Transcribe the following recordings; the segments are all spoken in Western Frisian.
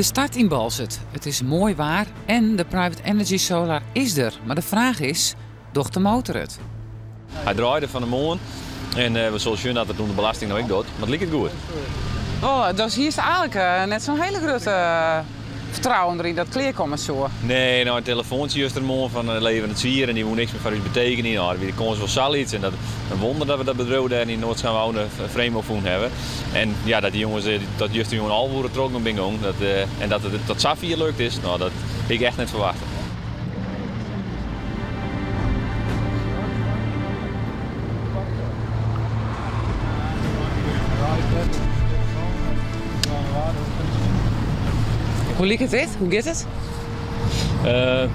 De start yn Boalsert. It is moai waar en de Private Energy Solar is der. Mar de fraach is, docht de motor it? Hy draaide fan 'e moarn en we sille sjen dat it ûnder belasting no ek docht, mar it liket goed. Oh, dus hiest eigenlik net sa'n hiele grutte fertrouwen deryn dat it klearkomme soe? Nee, nei in telefoantsje justermoarn fan de leveransier en dy woe niks mear foar ús betekenje. No, dan wie de kâns wol sa lyts en dat in wonder dat we dat bedriuw dêr yn Noard-Scharwoude Fremo fûn hawwe. En ja, dat dy jonges dat justerjûn 11 oere trochgong binne gong dat, en dat it tot safier lukt is, no, dat hie ik echt net ferwachte. Hoe liket dit? Hoe giet it? We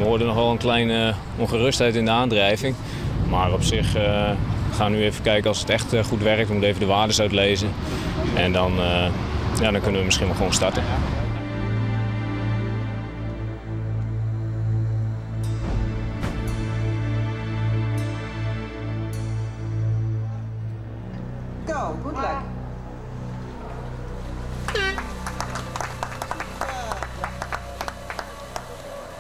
hoorden nog wel een kleine ongerustheid in de aandrijving. Maar op zich uh, gaan we nu even kijken als het echt eh, goed werkt. We moeten even de waardes uitlezen. En dan, uh, ja, dan kunnen we misschien wel gewoon starten. Go, good luck.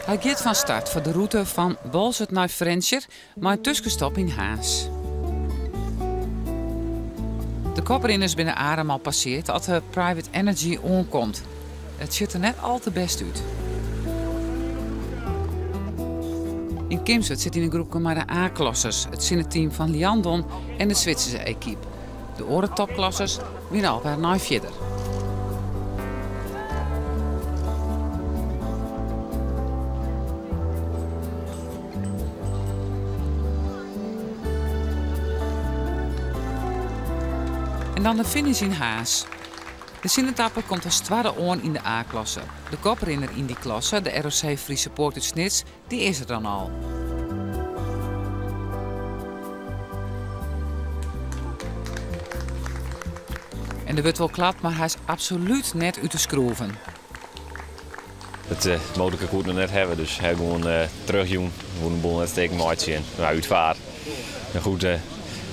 Hy giet fan start foar de rûte fan Boalsert nei Frjentsjer mei in tuskenstop yn Harns. De koprinners binne Arum al passeard as de Private Energy oankomt. It sjocht der net al te bêst út. Yn Kimswert sit yn in groepke mei de A-klassers, it sinneteam fan Liandon en de Switserse ekipe. De oare topklassers wiene al wer nei fierder. En dan de finish yn Harns. De sinnetappe komt as twadde oan yn de A-klasse. De koprinner yn dy klasse, de ROC Friese Poort út Snits, dy is der dan al. En der wurdt wol klapt, mar hy is absolút net út de skroeven. It motorke koe it noch net hawwe, dus hy gewoan terugjoen. Woe de boel net stikken meitsje en no, útfaar. No goed,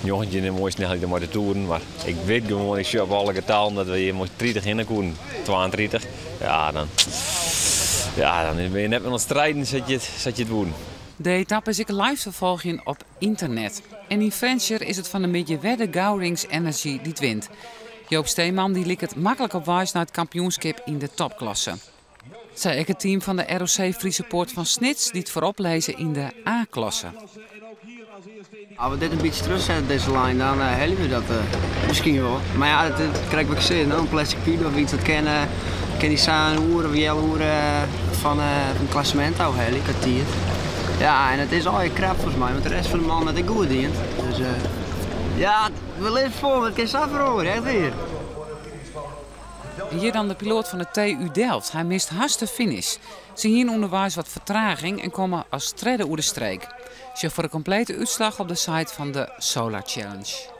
19 in moaie snelheid om mei te toeren, mar ik wit gewoan, ik sjoch op alle getallen dat we hjir moai 30 hinne koenen. 32, ja dan, ja, dan bin je net mear oan it strijden sa't je it, sa't je it woenen. De etappe is ek live te folgjen op ynternet. En yn Frjentsjer is it fan 'e middei wer de Gowrings Energy dy't wint. Joop Steeman dy liket maklik op weis nei it kampioenskip yn de topklasse. Sa ek it team fan de ROC Friese Poort fan Snits dy't foarop lizze yn de A-klasse. As we dit in bytsje terugsette, dizze lijn, dan helje we dat miskien wol. Mar ja, it krekt wat ik sis, no, in plastic piip of iets, dat kin, kin dy sa in oere of healoere fan it klassemint ôfhelje, kwartier. Ja, en it is allegear krap folgens my, want de rest fan de mannen hat ek goed dien. Dus ja, we lizze foar, mar it kin sa feroarje, echt wier. En hjir dan de piloat fan de TU Delft. Hy mist hast de finish. Se hiene ûnderweis wat fertraging en komme as tredde oer de streek. Sjoch foar de komplete útslach op de site fan de Solar Challenge.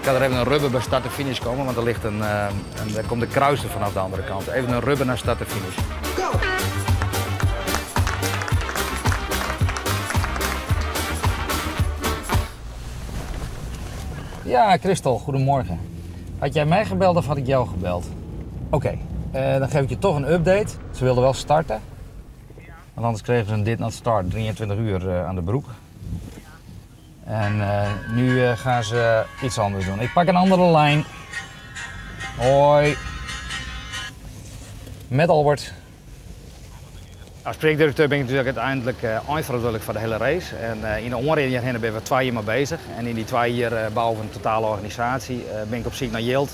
Kan er even een rubber bij start en finish komen, want er ligt een, een, daar komt de kruiser vanaf de andere kant. Even een rubber naar start en finish. Go! Ja, Christel, goedemorgen. Had jij mij gebeld of had ik jou gebeld? Oké, dan geef ik je toch een update. Ze wilden wel starten. Want anders kregen ze een did not start, 23 uur aan de broek. En nu gaan ze iets anders doen. Ik pak een andere lijn. Hoi. Met Albert. As projektdirekteur bin ik natuerlik úteinlik einferantwurdlik foar de hiele race. En yn de oanrin hjirhinne binne we 2 jier mei bezich. En yn dy 2 jier bouwe we in totale organisaasje. Bin ik op syk nei jild,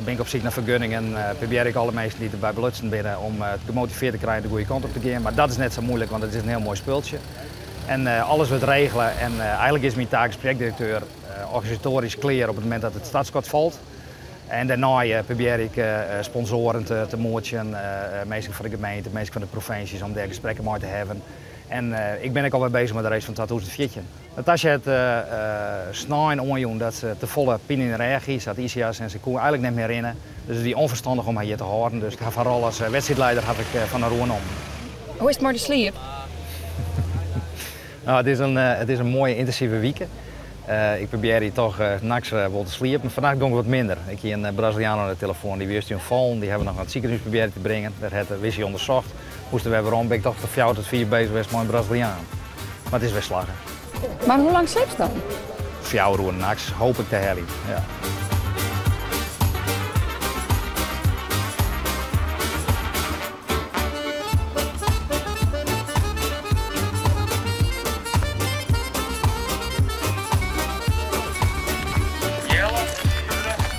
bin ik op syk nei fergunningen, probearje ik alle minsken dy't derby belutsen binne om it gemotiveerd te krijen de goede kant op te gean. Mar dat is net sa muoilik, want it is in hiel moai spultsje. En alles wurdt regele en eigenlik is myn taak as projektdirekteur organisatoarysk klear op it momint dat it startskot falt. En dêrnei probearje ik sponsoaren te moetsjen, minsken fan de gemeente, minsken fan de provinsjes om dêr gesprekken mei te hawwen. En ik bin ek alwer bezich mei de race fan 2014. Natasja hat snein oanjûn dat se tefolle pine yn de rêch hie. Se hat ischias en se koe eigenlik net mear rinne. Dus it wie ûnferstannich om har hjir te hâlden. Dus ik haw har rol as wedstriidleider haw ik fan har oernommen. Hoe is it mei de sliep? Nou, it is in moaie yntinsive wike. Ik probearje toch nachts wol te sliepen. Fannacht gong it wat minder. Ik hie in Braziliaan oan de telefoan, dy wie juster jûn fallen. Dy hawwe we noch nei it sikehûs probearre te bringen. Dêr hat de wissy ûndersocht. Hoe't er wer werom bin ik toch tot fjouwer tot fiif bezich west mei in Braziliaan. Mar it is wer slagge. Mar hoe lang sliepst dan? 4 oeren nachts hoop ik te heljen, ja.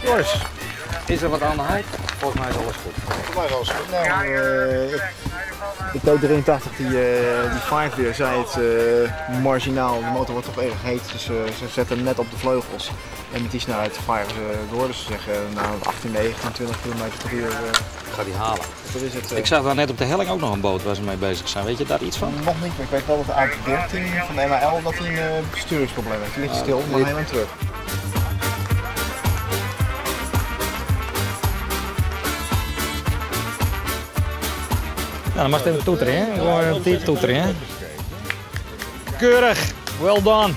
Joris, is er wat aan de hand? Volgens mij is alles goed. Volgens mij is alles goed. Nou, de T83 die vaart weer, zei het marginaal. De motor wordt toch erg heet, dus ze zetten hem net op de vleugels. En met die snelheid varen ze door, dus ze zeggen na 18, 19, 20 kilometer per uur. Gaat die halen. Dat is het. Ik zag daar net op de helling ook nog een boot waar ze mee bezig zijn. Weet je daar iets van? Nog niet, maar ik weet wel dat de A13 van de MAL dat hij een besturingsprobleem heeft. Die ligt stil, maar helemaal terug. Nou, dan mag het even toeteren, hè? Gewoon een tijd toeteren, hè? Keurig, well done.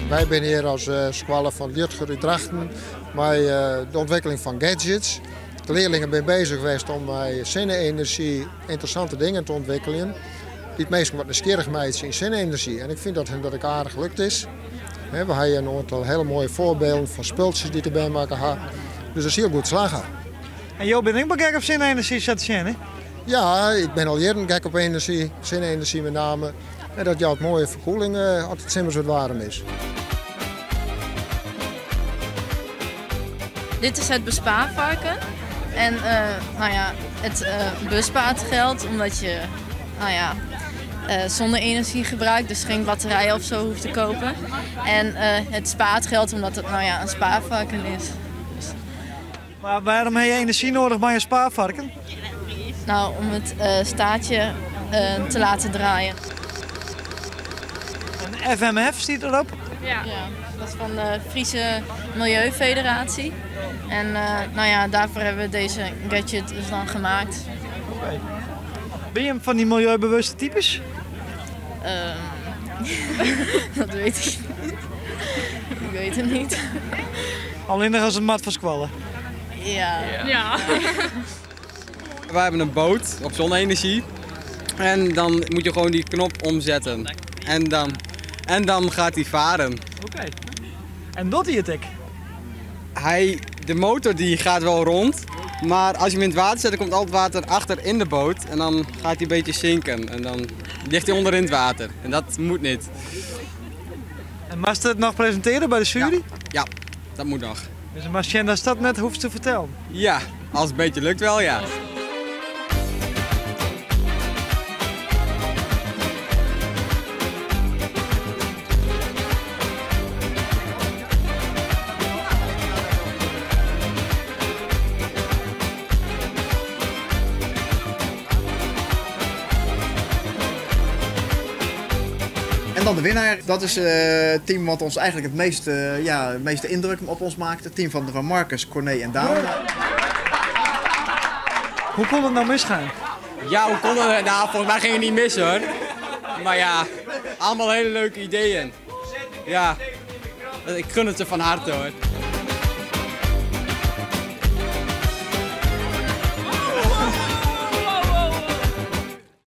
Wij zijn hier als skoalle fan Liudger uit Drachten met de ontwikkeling van gadgets. De leerlingen zijn bezig geweest om met zonne-energie interessante dingen te ontwikkelen. Die het meest wat nieuwsgierig maakt in zonne-energie. En ik vind dat hun dat ik aardig gelukt is. We hebben een aantal hele mooie voorbeelden van spultjes die erbij maken. Dus dat is heel goed slagen. En Jo, ben ik maar gek op zonne-energie, zat te zien, hè? Ja, ik ben al jaren gek op energie, zonne-energie met name. En dat jouwt mooie verkoeling als het soms wat warm is. Dit is het bespaarvarken. En het bespaart geld omdat je zonne-energie gebruikt, dus geen batterijen of zo hoeft te kopen. En het spaart geld omdat het een spaarvarken is. Dus. Maar waarom heb je energie nodig bij een spaarvarken? Om het staartje te laten draaien. En FMF zit erop? Ja. Ja, dat is van de Friese Milieufederatie. En daarvoor hebben we deze gadget dus dan gemaakt. Oké. Ben je van die milieubewuste types? Dat weet ik niet. Ik weet het niet. Alleen nog als het mat van squallen? Ja. Ja. Wij hebben een boot op zonne-energie. En dan moet je gewoon die knop omzetten. En dan gaat hij varen. Oké. En doet hij het ik? De motor die gaat wel rond. Maar als je hem in het water zet, dan komt al het water achter in de boot. En dan gaat hij een beetje zinken. En dan ligt hij onder in het water. En dat moet niet. En mag je het nog presenteren bij de jury? Ja, ja, dat moet nog. Dus Marcien, dat dat net hoeft te vertellen? Ja, als het een beetje lukt wel, ja. En dan de winnaar, dat is het team wat ons eigenlijk het meeste indruk op ons maakt. Het team van Marcus, Corné en Daan. Hoe kon het nou misgaan? Ja, hoe kon het? Nou, volgens mij ging het niet mis hoor. Maar ja, allemaal hele leuke ideeën. Ja, ik gun het ze van harte hoor.